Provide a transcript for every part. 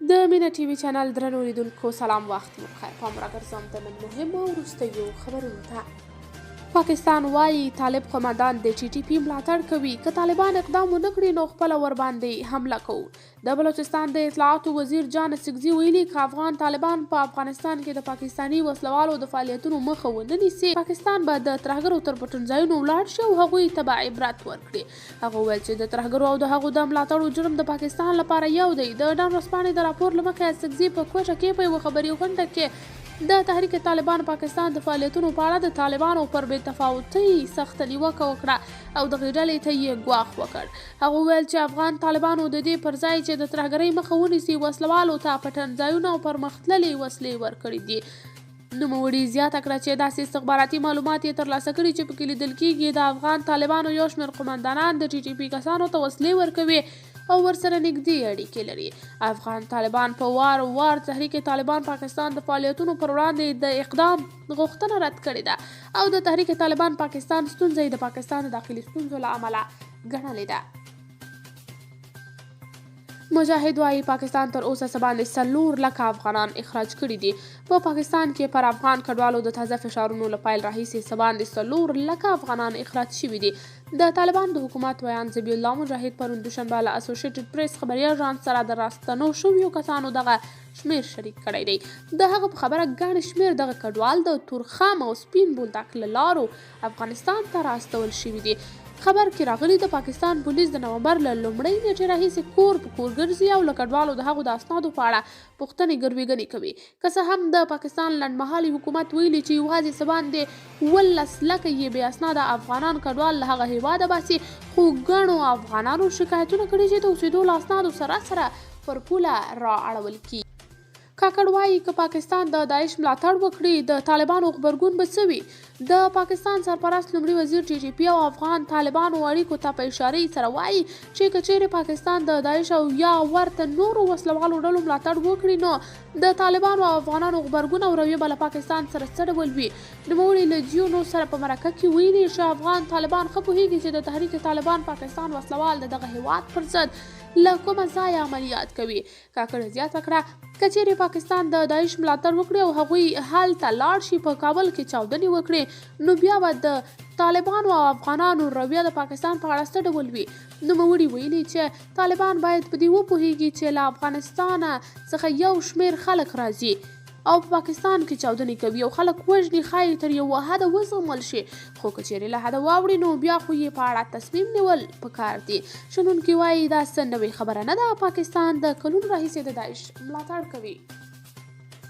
د مینه ټي وي چینل درنو لیدونکو سلام، وخت مو پخیر. پام راګرځوم د نن مهمو او وروستیو خبرونو ته. پاکستان وايي طالب قومندان د ټي ټي پي ملاتړ کوي، که طالبان اقدام ونه کړي نو خپله ورباندې حمله کوو. د بلوچستان د اطلاعاتو وزیر جان اڅکزي ویلي، که افغان طالبان په افغانستان کې د پاکستاني وسلوالو د فعالیتونو مخه ونه نیسي، پاکستان به د ترهګرو تر پټنځایونو ولاړ شي او هغوی ته به عبرت ورکړي. هغه وویل چې د ترهګرو او د هغو د ملاتړو جرم د پاکستان لپاره یو دی. د ډان ورځپاڼې د راپور له مخې، اڅکزي په کوټه کې په یوه خبري غونډه کې د تحریک طالبان پاکستان د فعالیتونو په اړه د طالبانو پر بې تفاوتۍ سخته نیوکه وکړه او دغې ډلې ته یې ګواښ وکړ. هغه وویل چې افغان طالبانو د دې پر ځای چې د ترهګرۍ مخه ونیسي، وسلوالو ته پټنځایونه او پرمختللې وسلې ورکړې دي. نوموړي زیاته کړه چې داسې استخباراتي معلومات یې ترلاسه کړي چې پکې لیدل کیږي د افغان طالبانو یو شمېر قومندانان د ټي ټي پي کسانو ته وسلې ورکوي او ورسره نږدې اړیکې لري. افغان طالبان په وار وار تحریک طالبان پاکستان د فعالیتونو پر وړاندې د اقدام غوښتنه رد کړې ده او د تحریک طالبان پاکستان ستونزه یې د پاکستان د داخلي ستونزو له امله ګڼلې ده. مجاهد وايي پاکستان تر اوسه څه باندې 4 لکه افغانان اخراج کړي دي. په پاکستان کې پر افغان کډوالو د تازه فشارونو له پیل راهیسې څه باندې 4 لکه افغانان اخراج شوي دي. د طالبانو د حکومت ویاند ذبیح الله مجاهد پرون دوشنبه له اسوشیټډ پریس خبري اژانس سره د راستنو شویو کسانو دغه شمېر شریک کړی دی. د هغه په خبره، ګڼ شمېر دغه کډوال د تورخم او سپین بولدک له لارو افغانستان ته راستول شوي دي. خبر کې راغلي، د پاکستان پولیس د نومبر له لومړۍ نېټې راهیسې کور په کور ګرځي او له کډوالو د هغو د اسنادو په اړه پوښتنې ګروېږنې کوي. که څه هم د پاکستان لنډمهالي حکومت ویلي چې یوازې څه باندې 17 لکه یې بې اسناده افغانان کډوال له هغه هېواده باسي، خو ګڼو افغانانو شکایتونه کړي چې د اوسېدو له اسنادو سره سره پر پوله را اړول کېږي. کاکړ وايي که پاکستان د داعش ملاتړ وکړي، د طالبانو غبرګون به څه وي؟ د پاکستان سرپرست لومړي وزیر ټي ټي پي او افغان طالبانو اړیکو ته په اشارې سره وايي چې که چیرې پاکستان د داعش او یا ورته نورو وسلوالو ډلو ملاتړ وکړي، نو د طالبانو او افغانانو غبرګون او رویه به له پاکستان سره څه ډول وي. نوموړي له جیو نو سره په مرکه کې ویلي چې افغان طالبان ښه پوهیږي چې د تحریک طالبان پاکستان وسلوال د دغه هیواد پر ضد له کومه ځایه عملیات کوي. کاکړ زیاته کړه، که چیرې پاکستان د داعش ملاتړ وکړي او هغوی هلته لاړ شي، په کابل کې چاودنې وکړي، نو بیا به د طالبانو او افغانانو رویه د پاکستان په اړه څه ډول وي؟ نوموړي ویلي چې طالبان باید په دې وپوهیږي چې له افغانستان څخه یو شمېر خلک راځي او په پاکستان کې چاودنې کوي او خلک وژني، ښایي تر یوه حده وزغمل شي، خو که چیرې له حده واوړي نو بیا خو یې په اړه تصمیم نیول پکار دي. شنونکي وايي دا څه نوې خبره نه ده، پاکستان د کلونو راهیسې د داعش ملاتړ کوي.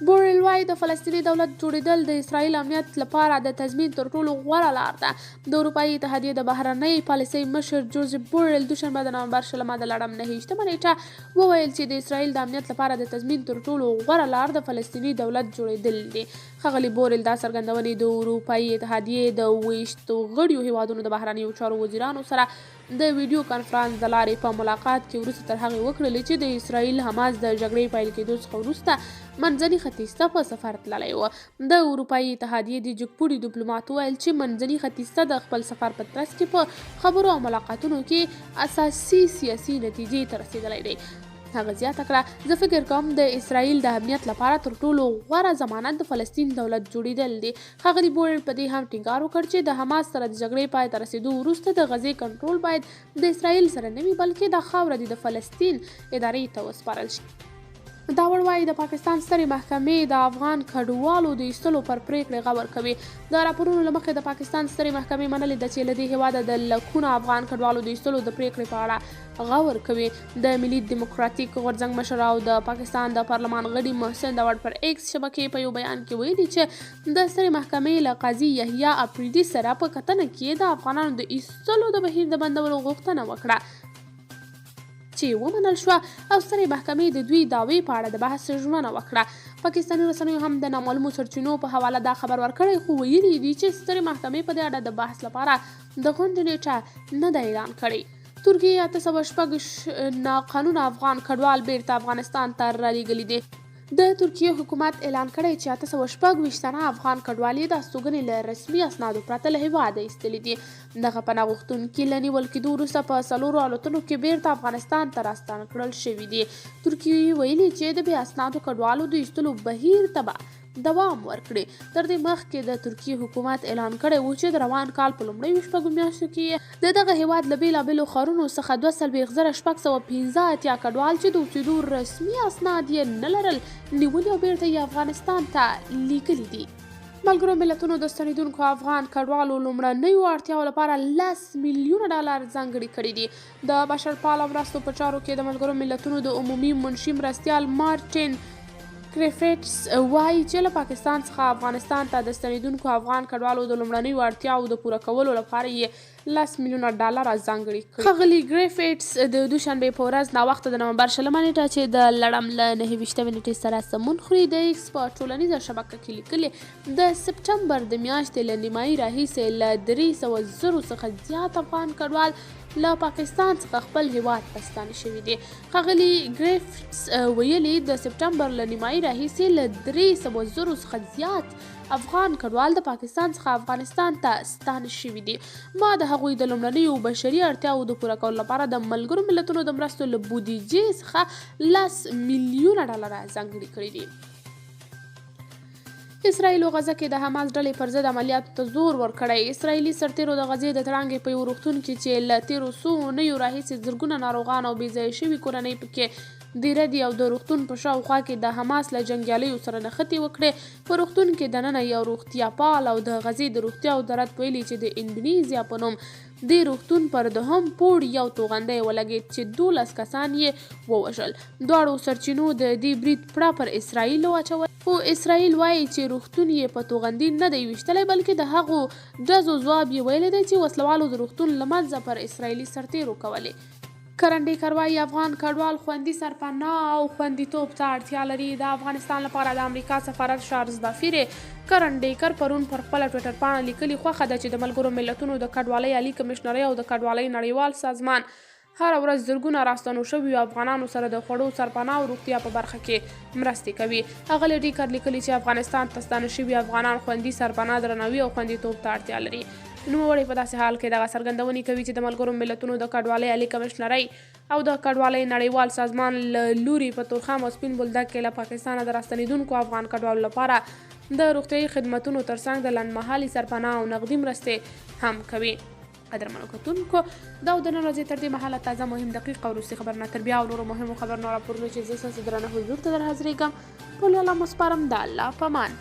بورل وايي د فلسطیني دولت جوړېدل د اسراییل امنیت لپاره د تضمین تر ټولو غوره لار ده. د اروپايي اتحادیې د بهرنۍ پالیسۍ مشر جوزف بورل دوشنبه د نومبر 20 د لړم 29مه نېټه وویل چې د اسراییل د امنیت لپاره د تضمین تر ټولو غوره لار د فلسطیني دولت جوړېدل دي. ښاغلي بورل دا څرګندونې د اروپايي اتحادیې د 27 غړیو هیوادونو د بهرنیو چارو وزیرانو سره د ویډیو کانفرانس د لارې په ملاقات کې وروسته تر هغې وکړلې چې د اسراییل حماس د جګړې پیل کېدو څخه وروسته منځني ختیځ ته په سفر تللی و. د اروپايي اتحادیې د جګپوړي ډیپلوماټ وویل چې منځني ختیځ ته د خپل سفر په ترڅ کې په خبرو او ملاقاتونو کې اساسي سیاسي نتیجې ته رسېدلی دی. هغه زیاته کړه، زه فکر کوم د اسراییل د امنیت لپاره تر ټولو غوره ضمانت د فلسطین دولت جوړېدل دي. ښاغلي بورل په دې هم ټینګار وکړ چې د حماس سره د جګړې پای ته رسېدو وروسته د غزې کنټرول باید د اسراییل سره نه وي، بلکې دا خاوره دې د فلسطین ادارې ته وسپارل شي. داوړ وايي د پاکستان سترې محکمې د افغان کډوالو د ایستلو پر پرېکړې غور کوي. د راپورونو له مخې د پاکستان سترې محکمې منلې ده چې له دې هېواده د لکونه افغان کډوالو د ایستلو د پرېکړې په اړه غور کوي. د ملي دیموکراتیک غورځنګ مشر او د پاکستان د پارلمان غړي محسن داوړ پر ایکس شبکې په یو بیان کې ویلي چې د سترې محکمې له قاضي یحیی اپریدي سره په کتنه کې د افغانانو د ایستلو د بهیر د بندولو غوښتنه وکړه چې ومنل شوه او سترې محکمې د دوی دعوې په اړه د بحث ژمنه وکړه. پاکستاني رسنیو هم د نامعلومو سرچینو په حواله دا خبر ورکړی، خو ویلي دي چې سترې محکمې په دې اړه د بحث لپاره د غونډې نېټه نه ده اعلان کړې. ترکیې 806 ناقانونه افغان کډوال بیرته افغانستان ته رالیږلي دي. د ترکیې حکومت اعلان کړی چې 826 تنه افغان کډوال یې د استوګنې له رسمي اسنادو پرته له هېواده ایستلي دي. دغه پناه غوښتونکي له نیول کېدو وروسته په څلورو الوتنو کې بېرته افغانستان ته راستانه کړل شوي دي. ترکیې ویلي چې د بې اسنادو کډوالو د ایستلو بهیر ته به دوام ورکړي. تر دې مخکې د ترکیې حکومت اعلان کړی و چې د روان کال په لومړیو شپږو میاشتو کې یې د دغه هېواد له بېلابېلو ښارونو څخه 42,685 کډوال چې د اوسېدو رسمي اسناد یې نه لرل، نیولي او بېرته یې افغانستان ته لیږلي دي. ملګرو ملتونو د ستنېدونکو افغان کډوالو لومړنیو اړتیاوو لپاره 10 میلیونه ډالر ځانګړي کړي دي. د بشرپاله مرستو په چارو کې د ملګرو ملتونو د عمومي منشي مرستیال مارټین ګریفیټس وايي چې له پاکستان څخه افغانستان ته د ستنېدونکو افغان کډوالو د لومړنیو اړتیاوو د پوره کولو لپاره یې 10 میلیونه ډالر ځانګړي کړي. ښاغلي ګریفیټس د دوشنبې په ورځ ناوخته د نومبر 20مه نېټه چې د لړم له 29مې نېټې سره سمون خوري د ایکس په ټولنیزه شبکه کې لیکلي، د سپټمبر د میاشتې له نیمایي راهیسې له 300 زرو څخه زیات افغان کډوال له پاکستان څخه خپل هیواد ته ستانه شوي دي. ښاغلي ګریفټس ویلي، د سپټمبر له نیمایي راهیسې له 300 زرو څخه زیات افغان کډوال د پاکستان څخه افغانستان ته ستانه شوي دي. ما د هغوی د لومړنیو بشري اړتیاوو د پوره کولو لپاره د ملګرو ملتونو د مرستو له بودیجې څخه 10 میلیونه ډالره ځانګړي کړي دي. اسرائیل غزه کې د حماس ډلې پر ضد عملیاتو ته زور ورکړی. اسرائیلي سرتیرو د غزې د تړانګې په یو روغتون کې چې له تیرو څو اونیو راهیسې زرګونه ناروغان او بې ځایه شوي کورنۍ پکې دیره دي او د روغتون په شاوخوا کې د حماس له جنګیالیو سره نښتې وکړې. په روغتون کې دننه یو روغتیاپال او د غزې د روغتیا وزارت ویلي چې د اندونیزیا په نوم دې روغتون پر دوهم پوړ یو توغندی ولګید چې 12 کسان یې ووژل. دواړو سرچینو د دې برید پړه پر اسرائیل واچول، خو اسرائیل وایي چې روغتون یې په توغندي نه دی ویشتلی، بلکې د هغو ډزو ځواب یې ویلی دی چې وسلوالو د روغتون له منځه پر اسرائیلي سرتیرو کولې. کرن ډیکر وايي، افغان کډوال خوندي سرپناه او خوندیتوب ته اړتیا لري. د افغانستان لپاره د امریکا سفارت شارزدافیرې کرن ډیکر پرون پر خپله ټویټر پاڼه لیکلي، خوښه ده چې د ملګرو ملتونو د کډوالۍ عالي کمشنرۍ او د کډوالۍ نړیوال سازمان هره ورځ زرګونه راستنو شویو افغانانو سره د خوړو، سرپناه او روغتیا په برخه کې مرستې کوي. اغلې ډیکر لیکلي چې افغانستان ته ستانه شوي افغانان خوندي سرپناه، درناوي او خوندیتوب ته اړتیا لري. نوموړی په داسې حال کې دغه څرګندونې کوي چې د ملګرو ملتونو د کډوالۍ عالي کمشنرۍ او د کډوالۍ نړیوال سازمان له لوري په تورخم او سپین بولدک کې له پاکستانه د راستنېدونکو افغان کډوالو لپاره د روغتیايي خدمتونو ترڅنګ د لنډمهالي سرپناه او نغدي مرستې هم کوي. قدرمنو کتونکو، دا او د نن ورځې تر دې مهاله تازه، مهم، دقیق او وروستي خبرونه. تر بیا او نورو مهمو خبرونو راپورونو چې زه ستاسو درانه حضور ته در حاضرېږم، په لوی الله مو سپارم. د الله په امان.